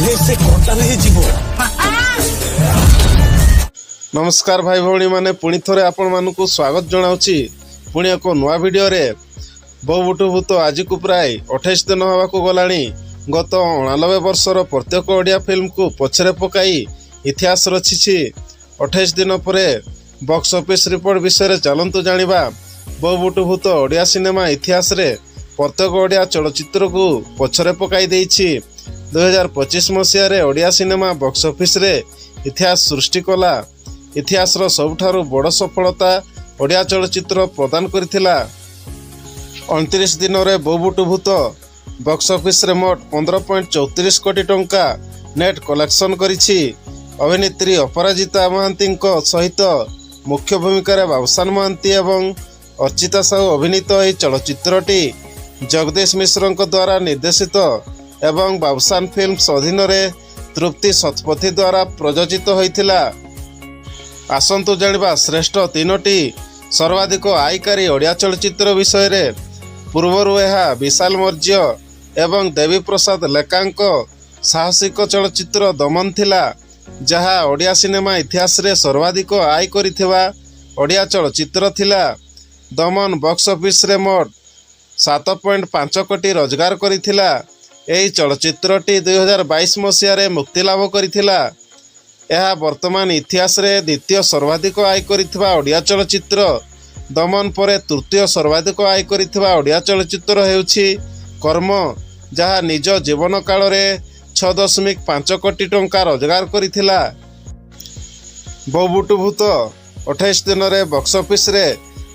ସେ ସେ କଣ୍ଟାରେ ହିଁ ଯିବ। ନମସ୍କାର ଭାଇ ଭଉଣୀମାନେ, ପୁଣି ଥରେ ଆପଣମାନଙ୍କୁ ସ୍ୱାଗତ ଜଣାଉଛି ପୁଣି ଏକ ନୂଆ ଭିଡ଼ିଓରେ। ବୋଉ ବୁଟୁ ଭୂତ ଆଜିକୁ ପ୍ରାୟ 28 ଦିନ ହେବାକୁ ଗଲାଣି। ଗତ 89 ବର୍ଷର ପ୍ରତ୍ୟେକ ଓଡ଼ିଆ ଫିଲ୍ମକୁ ପଛରେ ପକାଇ ଇତିହାସ ରଚିଛି। 28 ଦିନ ପରେ ବକ୍ସ ଅଫିସ୍ ରିପୋର୍ଟ ବିଷୟରେ ଚାଲନ୍ତୁ ଜାଣିବା। ବୋଉ ବୁଟୁ ଭୂତ ଓଡ଼ିଆ ସିନେମା ଇତିହାସରେ ପ୍ରତ୍ୟେକ ଓଡ଼ିଆ ଚଳଚ୍ଚିତ୍ରକୁ ପଛରେ ପକାଇ ଦେଇଛି। 2025 ମସିହାରେ ଓଡ଼ିଆ ସିନେମା ବକ୍ସ ଅଫିସରେ ଇତିହାସ ସୃଷ୍ଟି କଲା। ଇତିହାସର ସବୁଠାରୁ ବଡ଼ ସଫଳତା ଓଡ଼ିଆ ଚଳଚ୍ଚିତ୍ର ପ୍ରଦାନ କରିଥିଲା। 29 ଦିନରେ ବୋଉ ବୁଟୁ ଭୂତ ବକ୍ସ ଅଫିସରେ ମୋଟ 15.34 କୋଟି ଟଙ୍କା ନେଟ୍ କଲେକ୍ସନ୍ କରିଛି। ଅଭିନେତ୍ରୀ ଅପରାଜିତା ମହାନ୍ତିଙ୍କ ସହିତ ମୁଖ୍ୟ ଭୂମିକାରେ ବାବୁସାନ ମହାନ୍ତି ଏବଂ ଅର୍ଚ୍ଚିତା ସାହୁ ଅଭିନୀତ ଏହି ଚଳଚ୍ଚିତ୍ରଟି ଜଗଦୀଶ ମିଶ୍ରଙ୍କ ଦ୍ୱାରା ନିର୍ଦ୍ଦେଶିତ ଏବଂ ବାବୁସାନ ଫିଲ୍ମସ ଅଧୀନରେ ତୃପ୍ତି ଶତପଥୀ ଦ୍ୱାରା ପ୍ରଯୋଜିତ ହୋଇଥିଲା। ଆସନ୍ତୁ ଜାଣିବା ଶ୍ରେଷ୍ଠ ତିନୋଟି ସର୍ବାଧିକ ଆୟକାରୀ ଓଡ଼ିଆ ଚଳଚ୍ଚିତ୍ର ବିଷୟରେ। ପୂର୍ବରୁ ଏହା ବିଶାଲ ମୌର୍ଯ୍ୟ ଏବଂ ଦେବୀ ପ୍ରସାଦ ଲେକାଙ୍କ ସାହସିକ ଚଳଚ୍ଚିତ୍ର ଦମନ ଥିଲା, ଯାହା ଓଡ଼ିଆ ସିନେମା ଇତିହାସରେ ସର୍ବାଧିକ ଆୟ କରିଥିବା ଓଡ଼ିଆ ଚଳଚ୍ଚିତ୍ର ଥିଲା। ଦମନ ବକ୍ସ ଅଫିସରେ ମୋଟ 7.5 କୋଟି ରୋଜଗାର କରିଥିଲା। ଏହି ଚଳଚ୍ଚିତ୍ରଟି 2022 ମସିହାରେ ମୁକ୍ତିଲାଭ କରିଥିଲା। ଏହା ବର୍ତ୍ତମାନ ଇତିହାସରେ ଦ୍ୱିତୀୟ ସର୍ବାଧିକ ଆୟ କରିଥିବା ଓଡ଼ିଆ ଚଳଚ୍ଚିତ୍ର। ଦମନ ପରେ ତୃତୀୟ ସର୍ବାଧିକ ଆୟ କରିଥିବା ଓଡ଼ିଆ ଚଳଚ୍ଚିତ୍ର ହେଉଛି କର୍ମ, ଯାହା ନିଜ ଜୀବନ କାଳରେ 6.5 କୋଟି ଟଙ୍କା ରୋଜଗାର କରିଥିଲା। ବୋଉ ବୁଟୁ ଭୂତ 28 ଦିନରେ ବକ୍ସ ଅଫିସରେ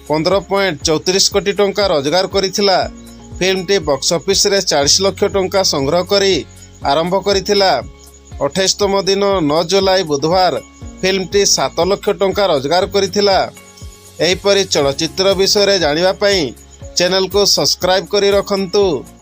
15.34 କୋଟି ଟଙ୍କା ରୋଜଗାର କରିଥିଲା। ଫିଲ୍ମଟି ବକ୍ସ ଅଫିସରେ 40 ଲକ୍ଷ ଟଙ୍କା ସଂଗ୍ରହ କରି ଆରମ୍ଭ କରିଥିଲା। 28ତମ ଦିନ 9 ଜୁଲାଇ ବୁଧବାର ଫିଲ୍ମଟି 7 ଲକ୍ଷ ଟଙ୍କା ରୋଜଗାର କରିଥିଲା। ଏହିପରି ଚଳଚ୍ଚିତ୍ର ବିଷୟରେ ଜାଣିବା ପାଇଁ ଚ୍ୟାନେଲକୁ ସବସ୍କ୍ରାଇବ୍ କରି ରଖନ୍ତୁ।